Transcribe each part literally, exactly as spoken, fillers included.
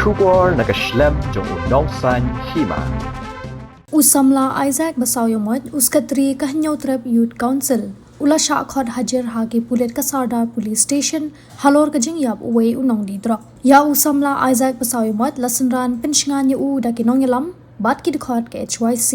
Khubor na ka shlem jong u Nongsaiñ Hima. U samla Isaac Basawïamoit, u sekretari ka Hynñiewtrep Youth Council, u la shah khot hajir ha ki pulit ka Sardar Police Station halor ka jingïap uwei u nongdie drok. Ïa u samla Isaac Basawïamoit la synran pynshngain ïa u da ki nongïalam bad ki dkhot ka H Y C.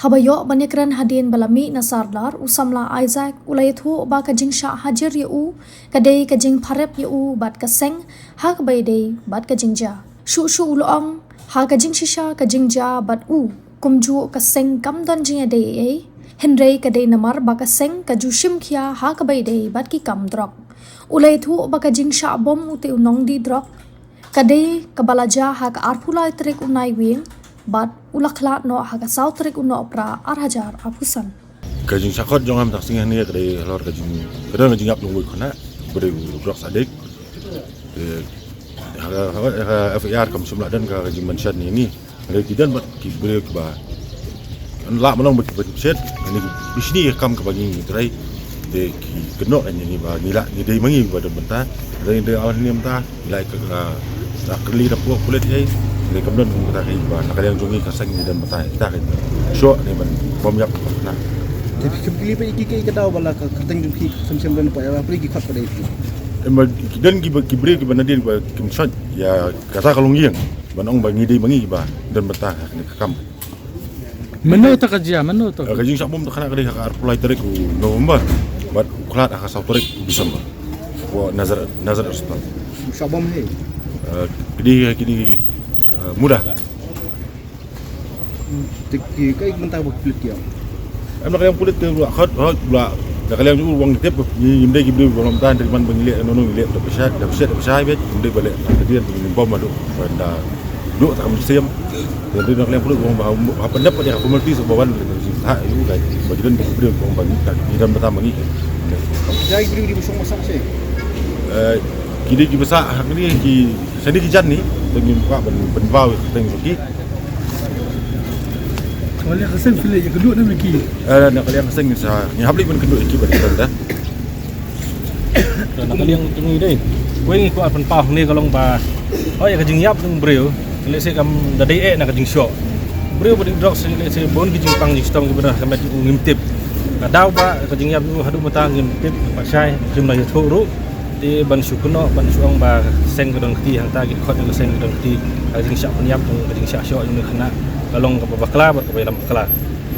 Haba ïoh ban ïakren hadien ba la mih na Sardar, u samla Isaac u la ïathuh ba ka jingshah hajir ïa u ka dei ka jingpharep ïa u bad ka seng ha kaba ïadei bad ka jingjia. Shuh shuh u la ong, ha ka jingshisha ka jingjia bad u, kumjuh ka seng kam don jingïadei ei ei, hynrei ka dei namar ba ka seng ka ju shim khia ha kaba ïadei bad ki kam drok. U la ïathuh ba ka jingshah bom u te u nongdie drok ka dei kaba la jia ha ka arphew lai tarik u Naiwieng bad u la khlad noh ha ka saw tarik u Nohprah ar hajar arphew san. Ka jingshah khot jong nga mynta ka sngi hangne ka dei halor ka jing, ka don ka jingïap jong uwei u khynnah, uba dei u drok addict. Te ha ka, ha ka, ha ka F I R kam shym la don ka jingmention ïa ngi. Hynrei ki don bad ki briew kiba lah ban long bad kiba shet, hynrei ki bishni ïa ka kam kaba ngi ngi trei. Te ki kynnoh ïa ngi ba ngi lah, ngi dei ma ngi ba don bynta. Hynrei ngi dei, ah, ngi mynta ngi lah ka, ka, ka kylli da pdeng pulit ïa ngi. Hynrei kam don bynta, ka ba na ka liang jong ngi ka seng ngi don bynta. Kita ka shoh ne ban bym ïap na. Te phi kylli ba ïa ki, ka, ka daw ba la ka kyrteng jong phi kam shym don, ba ïa phi ki khot ba dei phi. Em, ba ki don kiba, ki briew kiba nadien ba kim shah ïa kata ka longïing ban ong ba ngi dei ma ngi ba don bynta ha kane ka kam. Mynno ta ka jia, mynno ta? Eh, ka jingshah bom ta ka kane ka dei ha ka arphew lai tarik u November bad u khlad ha ka saw tarik u December. Ko Nazareth, Nazareth Hospital. Shah bom hi. Eh, kidi, kidi, eh, muda. Te ki, kaei mynta ba ki pulit ki ong? Em, na ka liang pulit te u la khot, khot, u la, na ka liang u ong tip, ngi, ngim dei ki briew ba lam tan, te man ba ngi leh, no, no, ngi leh, da pisa, da pisa, da pisa, bet, ngim dei ba leh, ka dei ba ngi bom adu, ba da, duk, ta kam siam. Te na ka liang pulit u ong ba, ha, ha, pyndep, ba dei, ha, formalities, ba wan, ha, ïa u, ba ki don ba ki briew, ba ngi, ngi don ba tam ba ngi. Jai briew di ba shong ba sah shi. Eh, ki dei ki ba sah, ha, ki, ki, shane ki jan ni, te ngim kwah ban, ban baw, te ngi ki. Ka liang ka seng phi leh ïakynduh ne em ki? Eh, na ka liang ka seng sa, ngi hap leit ban kynduh ïa ki bad ki briew. Na ka liang jong ngi dei, kawei ngi kwah pynpaw hangne ka long ba, oh, ïa ka jingïap jong u briew, lehse kam da dei eh na ka jingshoh. Briew ba dei drugs, lehse bun ki jingpang jingshitom kiba don ha ka met jong u ngim tip. Ka daw ba ka jingïap jong u haduh mynta ngim tip, ba shai, ngim la ïathuh ruh. Te ban shu kynnoh, ban shu ong ba ka seng ka don kti, hangta ki khot jong ka seng ka don kti, ka jingshah pynïap jong, ka jingshah shoh jong u khynnah ka long kaba bakla bad kaba ïalam bakla.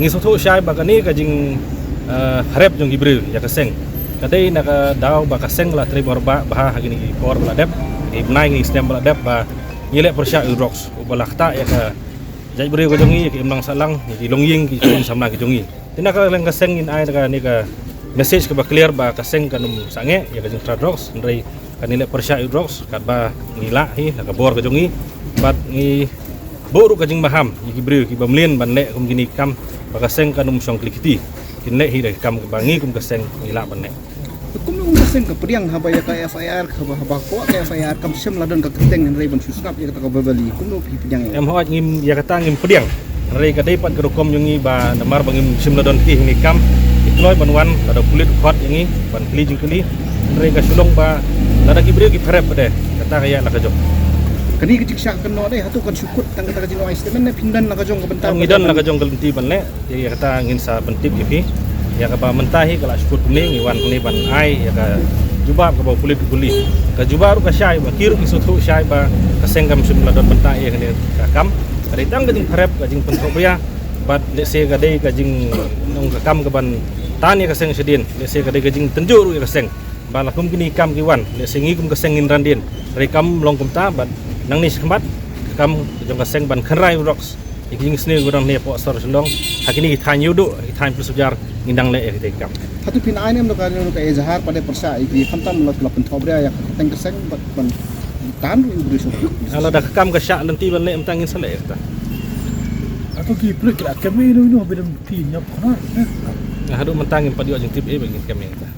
Ngi sngewthuh shai ba kane ka jing, eh, pharep jong ki briew ïa ka seng ka dei na ka daw ba ka seng la trei bor ba, bha ha kine ki por ba la dep, ki bnai, ki snem ba la dep, ba ngi leh pyrshah ïa u drugs uba la ktah ïa ka jaitbynriew ka jong ngi, ïa ki imlang sahlang, ïa ki longïing, ki khun samla ki jong ngi. Te na ka liang ka seng ngin ai da kane ka message kaba clear ba ka seng kan ym sangeh ïa ka jingtrei drugs, hynrei kan ym leh pyrshah ïa u drugs katba ngi lah hi na ka bor ka jong ngi. Bad ngi buh ruh ka jingmaham ïa ki briew kiba mlien ban leh kum kine ki kam, ba ka seng kan ym shong kli kti, kin leh hi da ki kam kaba ngi kum ka seng ngi lah ban leh. Kumno ka seng ka pdiang haba ïa ka F I R, haba, haba kwah ka F I R kam shym la don ka kyrteng, hynrei ban shu sngap ïa kata ka Bible, kumno phi pdiang ïa? Em, hooid, ngim, ïa kata ngim pdiang. Hynrei ka dei pat ka rukom jong ngi ba namar ba ngim, shym la don kti ha kine ki kam, ki kloi ban wan, lada pulit u khot ïa ngi ban kylli jingkylli. Hynrei ka shu long ba lada ki briew ki pharep pat de, kata ka ïa la ka jong. Kane ka jingshah kynnoh de, hato kan shu kut tang kata ka jingai statement ne phin don la ka jong ka bynta? Em, ngi don la ka jong ka lynti ban leh. Te ïa kata ngin sa pyntip ïa phi. Ïa kaba mynta hi ka la shu kut kumne, ngi wan hangne ban ai ïa ka jubab kaba u pulit u kylli. Ka jubab ruh ka shai ba ki ruh ki sngewthuh shai ba ka seng kam shym la don bynta ïa kane ka kam. Ka dei tang ka jingpharep, ka jingpynthohbria bad lehse ka dei ka jing, nong, ka kam kaban tan ïa ka seng shadien, lehse ka dei ka jingtynjuh ruh ïa ka seng. Ba la kum kine ki kam ki wan, lehse ngi kum ka seng ngin ran dien. Hynrei kam long kumta bad nangne shakhmat ka kam jong ka seng ban kynrad ïa u drugs. Ïa ki jingsniew kiba don hangne hapoh sor Shillong, ha kine ki thaiñ Ïewduh, ha ki thaiñ Police Bazar, ngin nang leh ïa kita ki kam. Hato phin ai ne em da ka, da ka ejahar pat de pyrshah ïa ki, khamtam la, la pynthohbria ïa ka kyrteng ka seng bad ban tan ruh ïa u briew shuh. Lada ka kam ka shah lynti ban leh, mynta ngin sa leh ïa kata. Hato ki pulit ki la kem ïa ino ino ba dang ti ñiap khana, eh? Haduh mynta ngim pat ïoh jingtip ei ba ngin kem ïa kata.